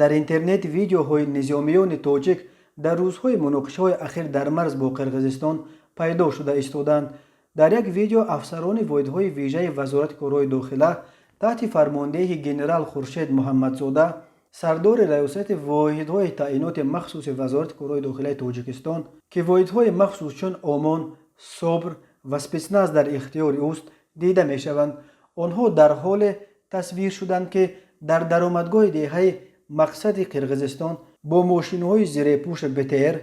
Дар интернет видеоҳои низомиёни тоҷик дар рӯзҳои муноқишаҳои ахир дар марз бо Қирғизистон пайдо шуда истодаанд. Дар як видео афсарони воҳидҳои вижаи Вазорати корҳои дохила таҳти фармондеҳи генерал Хуршед Муҳаммадзода, сардори Раёсати воҳидҳои таъиноти махсуси Вазорати корҳои дохилаи Тоҷикистон, ки воҳидҳои махсус чун ОМОН, СОБР ва спецназ дар ихтиёри ӯст, дида мешаванд. Онҳо дар ҳоле тасвир шуданд, ки дар даромадгоҳи деҳаи Мақсади Қирғизистон бо мошинҳои зирепӯши БТР,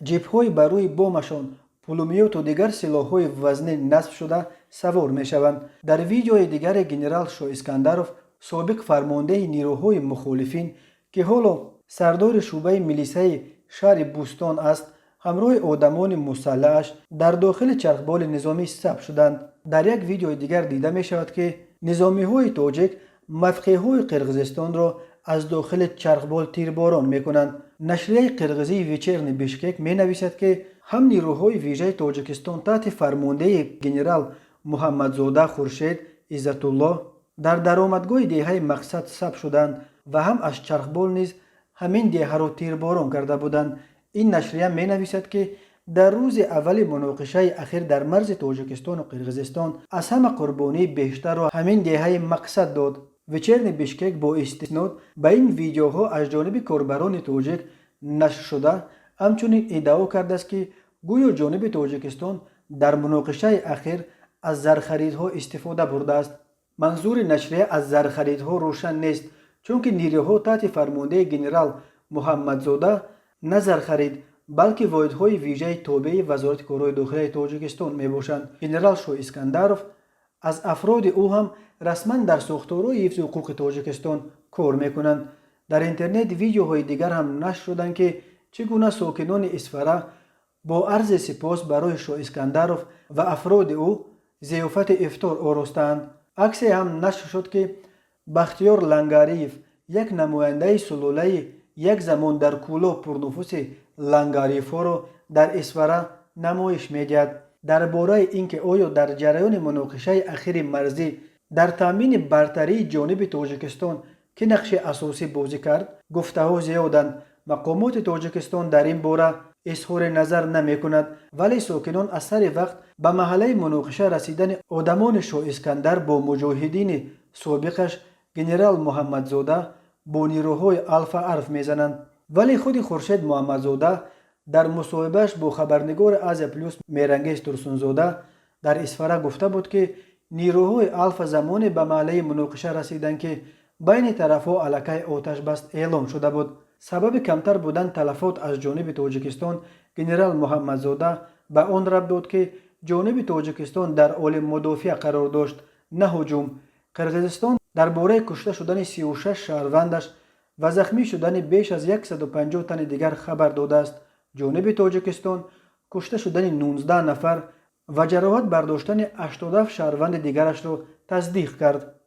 ҷипҳои ба рӯи бомашон пулемёту дигар силоҳҳои вазнин насб шуда савор мешаванд. Дар видеои дигаре генерал Шоискандаров, собиқ фармондеҳи нирӯҳои мухолифин, ки ҳоло сардори шӯъбаи милисаи шаҳри Бӯстон аст, ҳамроҳи одамони мусаллааш дар дохили чархболи низомӣ сабт шуданд. Дар як видеои дигар дида мешавад, ки низомиҳои тоҷик мавқеъҳои Қирғизистонро аз дохили чархбол тирборон мекунанд. Нашрияи қирғизии «Вечерний Бишкек» менависад, ки ҳам нирӯҳои вижаи Тоҷикистон таҳти фармондеҳи генерал Муҳаммадзода Хуршед Иззатуллоҳ дар даромадгоҳи деҳаи Мақсад сабт шуданд ва ҳам аз чархбол низ ҳамин деҳаро тирборон карда буданд. Ин нашрия менависад, ки дар рӯзи аввали муноқишаи ахир дар марзи Тоҷикистону Қирғизистон аз ҳама қурбонии бештарро ҳамин деҳаи Мақсад дод. «Вечерний Бишкек» бо истинод ба ин видеоҳо аз ҷониби корбарони тоҷик нашршуда ҳамчунин иддао кардааст, ки гӯё ҷониби Тоҷикистон дар муноқишаи ахир аз зархаридҳо истифода бурдааст. Манзури нашрия аз зархаридҳо рӯшан нест, чунки нирӯҳо таҳти фармондеҳи генерал Муҳаммадзода на зархарид, балки воҳидҳои вижаи тобеи Вазорати корҳои дохилаи Тоҷикистон мебошанд. Генерал Шоискандаров аз афроди ӯ ҳам расман дар сохторҳои ҳифзи ҳуқуқи Тоҷикистон кор мекунанд. Дар интернет видеоҳои дигар ҳам нашр шуданд, ки чӣ гуна сокинони Исфара бо арзи сипос барои Шоискандаров ва афроди ӯ зиёфати ифтор оростаанд. Аксе ҳам нашр шуд, ки Бахтиёр Лангариев, як намояндаи сулолаи як замон дар Кӯлоб пурнуфуси Лангариевҳоро дар Исфара намоиш медиҳад. Дар бораи ин ки оё дар ҷараёни муноқишаи ахири марзӣ дар таъмини бартарии ҷониби Тоҷикистон кӣ нақши асосӣ бозӣ кард, гуфтаҳо зиёданд. Мақомоти Тоҷикистон дар ин бора изҳори назар намекунад, вале сокинон аз сари вақт ба маҳаллаи муноқиша расидани одамони Шоискандар бо муҷоҳидини собиқаш генерал Муҳаммадзода бо нирӯҳои Алфа ҳарф мезананд. Вале худи Хуршед Муҳаммадзода дар мусоҳибааш бо хабарнигори «Азия Плюс» Меҳрангез Турсунзода дар Исфара гуфта буд, ки нирӯҳои Алфа замоне ба маҳаллаи муноқиша расиданд, ки байни тарафҳо аллакай оташбаст эълон шуда буд. Сабаби камтар будан талафот аз ҷониби Тоҷикистон генерал Муҳаммадзода ба он рабт дод, ки ҷониби Тоҷикистон дар ҳоли мудофиа қарор дошт, на ҳуҷум. Қирғизистон дар бораи кушта шудани 36 шаҳрвандаш ва захмӣ шудани беш аз 150 тани дигар хабар додааст. Ҷониби Тоҷикистон кушта шудани 19 нафар ва ҷароҳат бардоштани 87 шаҳрванди дигарашро тасдиқ кард.